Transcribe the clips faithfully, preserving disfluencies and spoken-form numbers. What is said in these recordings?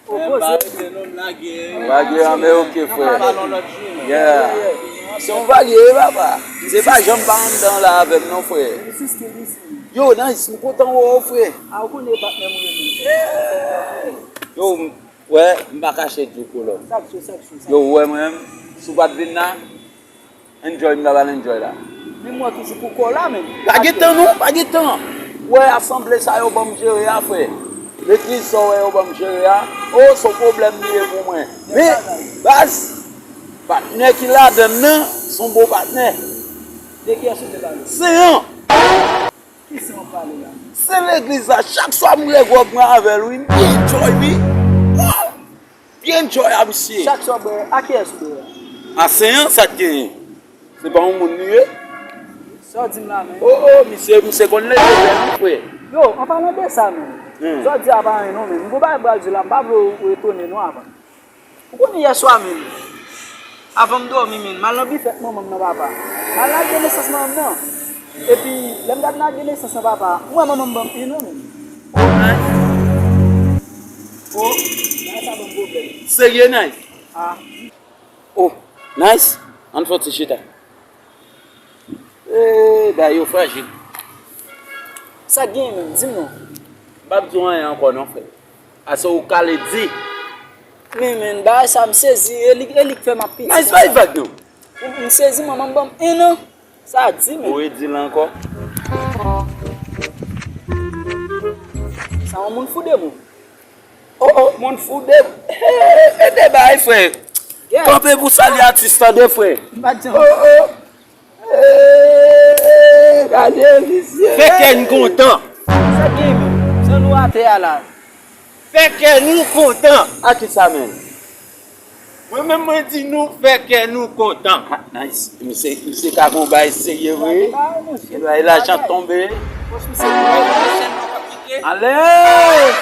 Opoze. Bagay an, men oke, frè. Yeah. Se yon bagay, papa. Se pa janm pa anndan la avè m non, frè. Yo, Nice, m kontan wè w, frè. A, ou konnen patnè m renmen. Yo, m, wè, m pa kache di w kolò. Sak cho, sak cho, sak cho. Yo, ou wè mwen menm, si w pa t vin la, enjoy, m ta pral enjoy la. Men m wè toujou pou kò la, men. Pa gen tan non, pa gen tan. Ou wè asanble sa yo ban m jere a, frè. Legliz sa w wè yo ban m jere a, o, se yon pwoblèm li ye pou mwen. Men, baz, patnè ki ladann nan, se yon bon patnè. De kiyès ou te pale? Seyan. Ki san w ap pale la? Se legliz la, chak swa m bwè gwòg mwen avè l, wi, m byen enjoy, wi. Wow! Byen enjoy a misye. Chak swa w bwè, a kiyès ou bwè? A Seyan, sa k genyen? Se pa yon moun li ye? Sa w di m la, men? O, o, misye, misye konn leve bèl, wi, frè. Yo, an palan de sa, men. Hmm. Sa w di a pa anyen non, men. M gon bagay m pral di w la, m pa vle w etone non avan. Ou konnen yè swa menm, avan m dòmi menm, m al nan bifèt manman m nan, papa. M al lage nesans manman m nan. Epi, lè m t ap lage nesans lan, papa, m wè manman m ban m en an menm. O, bagay sa ban m pwoblèm. Serye, Nice? A. O, Nice, ann fè yon ti chita. Eee, bagay yo frajil. Sa k genyen menm? Di m non. M p ap di w anyen ankò non, frè. Ase w kale di. Men, men, bagay sa m sezi, e li, e li k fè m ap piti konsa. Nice, bay vag non. M, m sezi, manman m ban m en an. Sa di, men. Ou redi l ankò. Sa yon moun fou de moun. O, o, moun fou de, e, e, e de bagay, frè. Kanpe pou salye atis, tande, frè. M pa t janm. O, o. Eee, gade misye. Fè kè n kontan. Sa gen menm? Jan nou atè a la. Fè kè nou kontan. A kisa menm? Mwen menm mwen di nou fè kè nou kontan. Ha, Nice. Misye, misye ka gon bagay serye vre. Gen bagay, lajan tonbe. Alèz!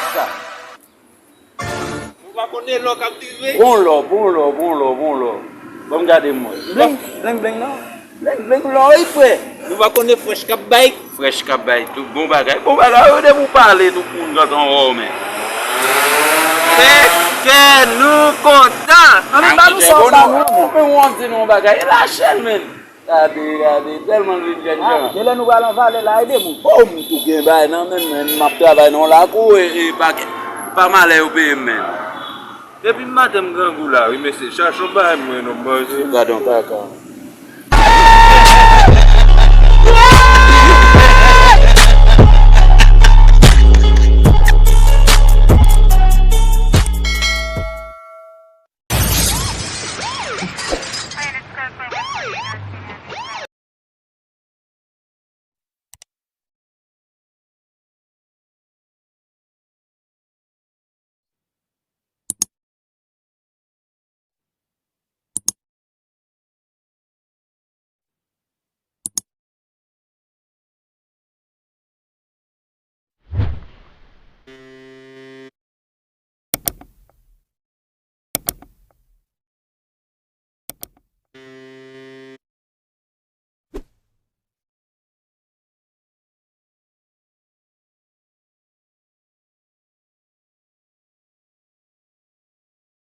Nou pa konnen lò k ap rive. Bon lò, bon lò, bon lò, bon lò. Ban m gade m wè. Bling, bling, bling non. Bling, bling lò wi frè. Nou pa konnen frèch k ap bay. Frèch k ap bay tou. Bon bagay. Bon bagay. Yo depi w pale tout moun gentan wè w men. Fè kè nou kontan. Ann ba nou sa w ba nou an. Men w ap di nou yon bagay. E Rachel menm. Gade, gade, tèlman l vin jèn jan. Genlè nou pral anba lè la, ede m. O, m tou gen bagay nan men m, men m ap travay nan lakou e, e pa, pa malè yo peye m men. Depi maten m grangou la wi mesye, chache yon bagay mwen non m manje. Gadon kaka.